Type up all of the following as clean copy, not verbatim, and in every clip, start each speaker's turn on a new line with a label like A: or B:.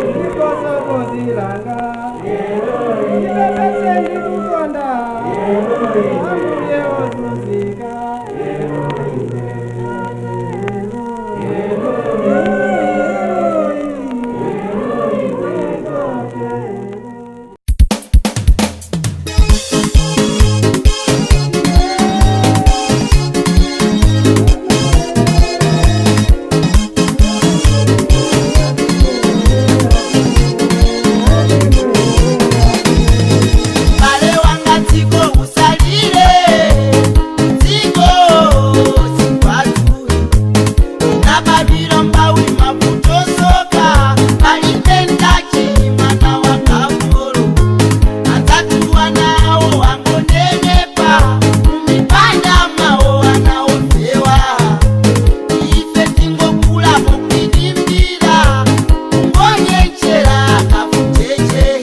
A: Ndiposokozilanga ndipepese ndikukonda ambuye ozunzika.
B: Bale wanga dziko usalire, dziko sikwatu nababira mbawi makutosoka palipendachi mwana wakafuru atatuwa nawo wangonenepa mumipanda mawo anaofewa ife tingokula mukwilimbira kungonyenjera kafucheche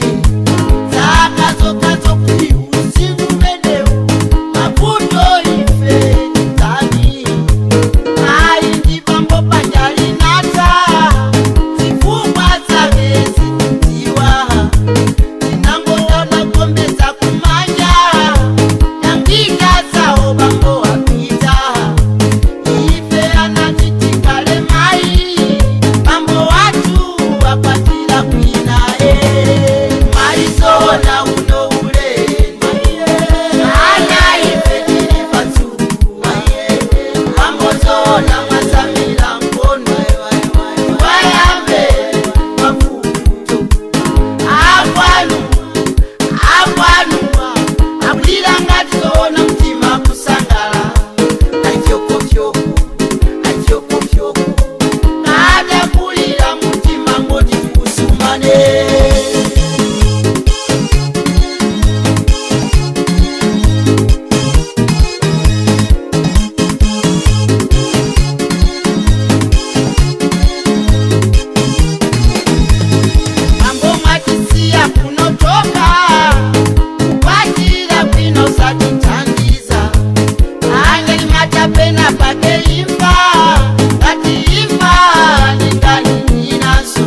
B: Maizona uno ulendo ana ife tili patsuku pambozona mwasamira mkono wayambe mafuto akwanu akwanu akulira ngati zoona mtima kusangala atyokofyoko atyokofyoko kadakulira mutima ngoti kusumane. Mambo mwatisiya kunotoka kukwatira kwino satithandiza angeli matapena pake imfa ngati imfa ndinganininaso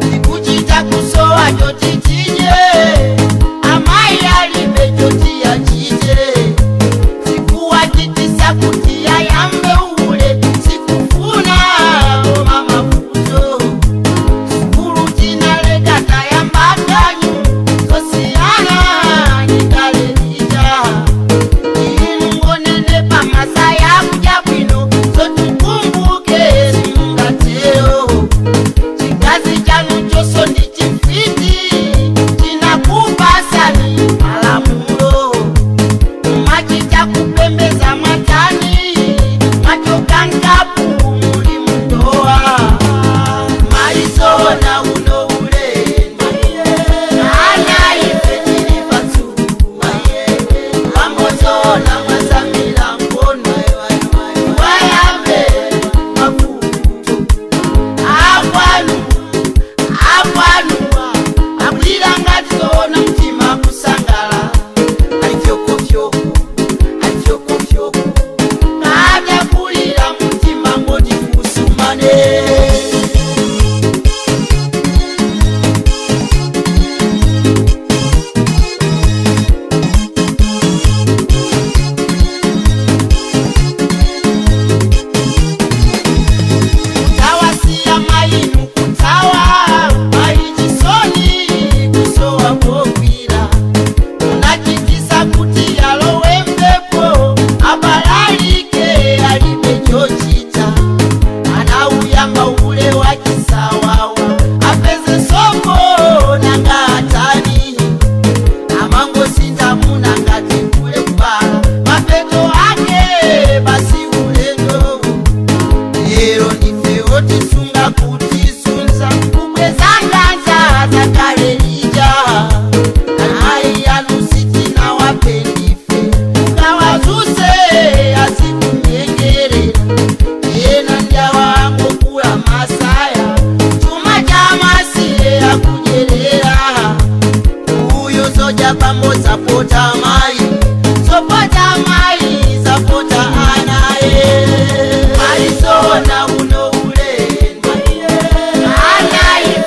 B: ndikuchita kusowa chotitije amayi alibe choti yachite sikuwachitisa kuti yayambe ule sikufuna koma mafuto sukulu tinaleka tayambakanyu sosiyana nikalelita inungonene pamasaya kudya bwino sotikumbuke simungateo chikazi chanu choso ndichifiti chinakupasani malamulo machita kupembeza matani machokangapu muli mndoa maizona uno ulendo ana ife tili patsuku pambozona mwasamira mkono wayambe mafuto akwanu akwanu akulira ngati zoona mtima kusangala atyokofyoko atyokofyoko kadakulira mutima ngoti kusumane. Kutawasiya mainu kutawa maichisoni kusowa kogwira unachitisa kuti yalowe mpepo abalalike alibe chochita anauyamba ule wa chisawawa apeze soko nanga atani amangosinza muna ngati kule kubala mapeto ake basi ulendo lero ndife otisunga kutisunza kubwezanganza zakale lija amayi anusitina wapendife ukawazuse asikunyengerera ena ndyawango masaya chuma cha masile akudyerera uyo soja pambo sapota mai sopota mai sapota anaye maisona uno ulendo ana.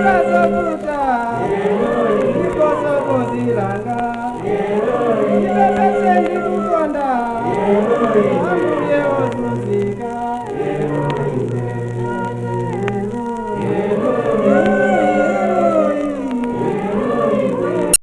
A: Ndagula zovuta ndipo zokozilanga, ndipepese ndikukonda ambuye ozunzika.